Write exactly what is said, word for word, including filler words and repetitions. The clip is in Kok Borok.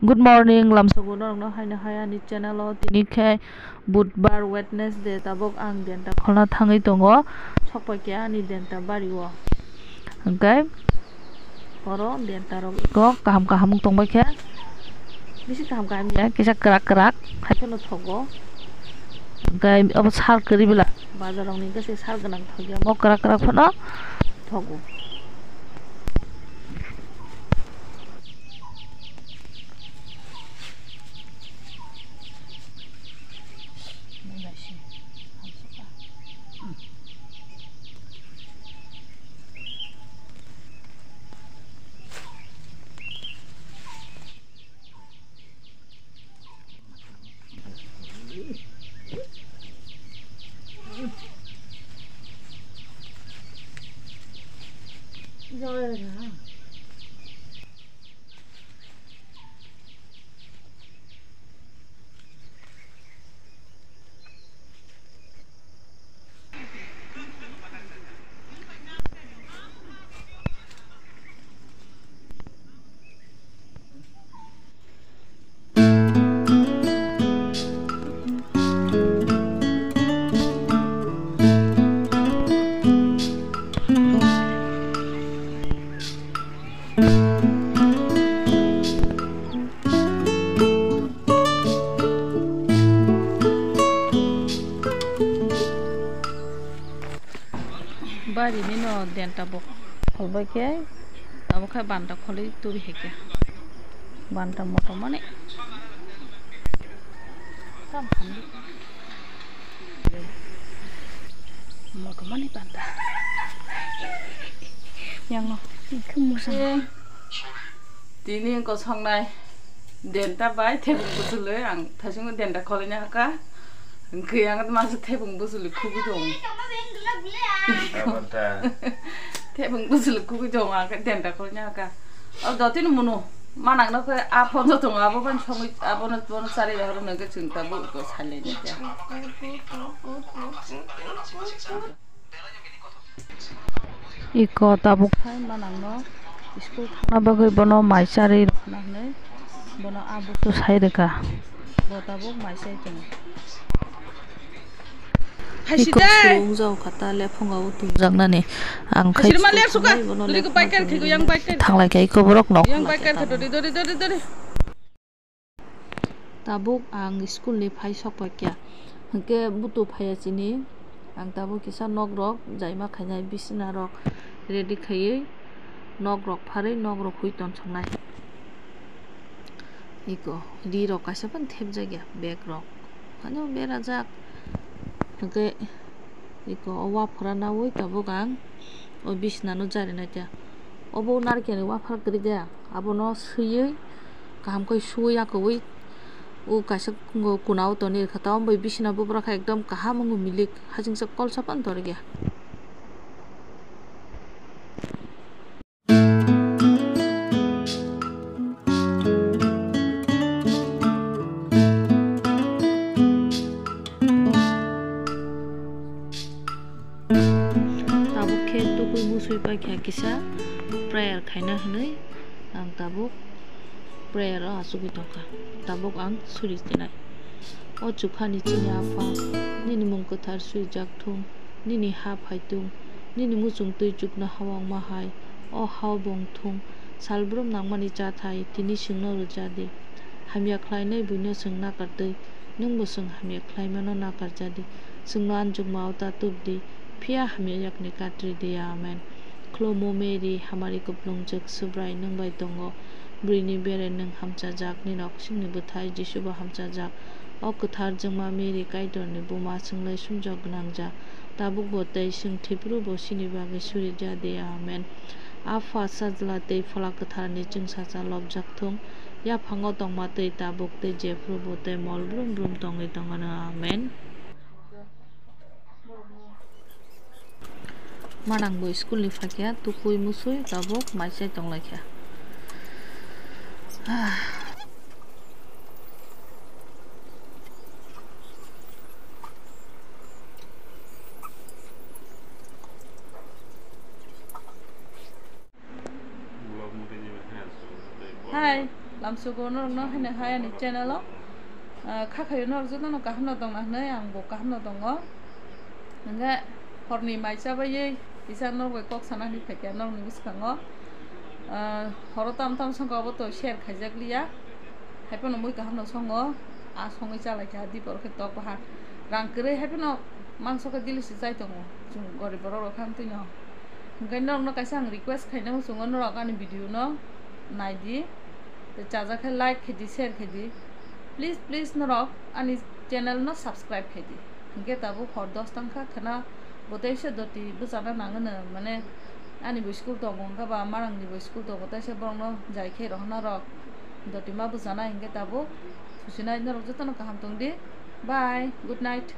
Good morning, lamsogo norokno haino hai ani channel o. Tini khe Budbar, Wednesday, tabuk ang denta kholna thangwi tongo, sokpai khe ani denta bari o. Hwnkhe oro denta rok eko kaham kaham wng tongbai khe, bisi kaham kaham ya, kisa kwrak kwrak hai phano thogo. Hwnkhe abo sal kwrwi bwla, bazar rok ni hwnkhe se sal gwnang thok ya, mo kwrak kwrak phano thogo. Bari nino denta bo kholbai khe, abo khe banta kholwi turi hai khe. Banta moto mani. Tam hamdi. Moto mani banta. Yang no. Khe musa. Tini wngkha songnai denta bai thebung bwchwlwi, ang thaisingo denta kholaina hakha. Hwnkhe ang masa thebung bwchwlwi khugui tongo. Tabanta. Thebung bwchwlwi khugui tongo, ang khe denta kholaina hakha. O dotino munu manang no khe a phone tongo, abo phone songwi, abono, bono charwi rohoro, hwnkhe chwng tabuk ko silent khe. Iko tabuk hai manang no school thangna bagwi bono mai charwi rwna hinwi bono a busu sai rwkha. Bo tabuk mai chai tongo. Iko suru wng jao kha ta lephunga o tubujak nani. Ang khai school thangnai bono lephunga tubujak nani. Thanglai kha iko borok nok. Tabuk ang school ni phai sok paikha, hwnkhe butu phaiya chini. Ang tabuk kisa nok rok jaima khainai, bisna rok ready khaiwi, nok rok pharwi, nok rok hui tonsoknai. Iko ri rok kaisa phano thepjak ya, bag rok phano berajak, hwnkhe iko o waphura nawi tabuk ang o bisna no jari naikha. Obo narikeni waphar kwrwi de, abono swiwi kaham khe suwi yakowi o kaisa kunao tonwi rwkha, tabuk bai bisina bubrukha ekdom kaham wngo milik, hachingsa kolsa phano torikya. Tabuk khe tukui musui paikha kisa prayer khaina hinwi ang tabuk prayer o achugwi tongkha. Tabuk ang suri chinai. O chukhani chini Apha, nini mung kwthar swijak thung, nini ha phai thung, nini muchung twi chuknoha wngma hai o hao bo wng thung. Salbrum nangmani chathai tini chwngno rwja di. Hamya khlainai buino chwng nakar twi, nwngbo chwng hamya khlaimano nakar ja di. Chwngno anjukmao ta tub di, phiya hamya yakni katri di ya. Amen. Khulumo Mary, hamari kuplungjwk, Subrai nwng bai tongo. Bwrwini bere nwng hamchajak, nini oksingni bwthai Jisu bo hamchajak. O kwthar jwngma Mary, Kaitorni buma, chwng lai sumjok gwnang ja. Tabukbo tei chwng thwiphrubo chini bagwi suri ja di. Amen. Apha, Sajla tei Phola Kwtharni chwngsacha lobjak thung. Yaphango tongma tei tabuk tei jephrubo tei mol brum brum tongwi tongwino. Amen. Manang bo school ni phaikha, tukui musui tabuk mai chai tonglaikha. Ah. Hai. Lamsugo norokno haino hai ani channel o, ah, kha khayo norok jotono kaham no tongna hinwi ang bo kaham no tongo. Hingke horni mai chabaiwi kisa norok bai kok sana hinwi phaikha norokni bwskango. Ah, horo tam tam songkha obo to share khaijak liya. Haiphano mui kaham no songo, ah, songwi chalaikha, dipor khe tok baha. Rang kwrwi haiphano mangso khe dili se chai tongo, chwng gorib borok rok kha amtwino. Hingke norokno kaisa ang request khaina muchungo, norok ani video no naidi, tei chajak khe like khaidi, share khaidi, please, please norok ani channel no subscribe khaidi. Hingke tabuk hor dos tangkha khwna bo teisa doti bwchana nangwno, mane ani bo school tongo, hingke ba marang ni bo school tongo, teisa borok no jai khe rohorna rok doti ma bwchana. Hingke tabuk thusinai norok jotono kaham tongdi, bye, good night.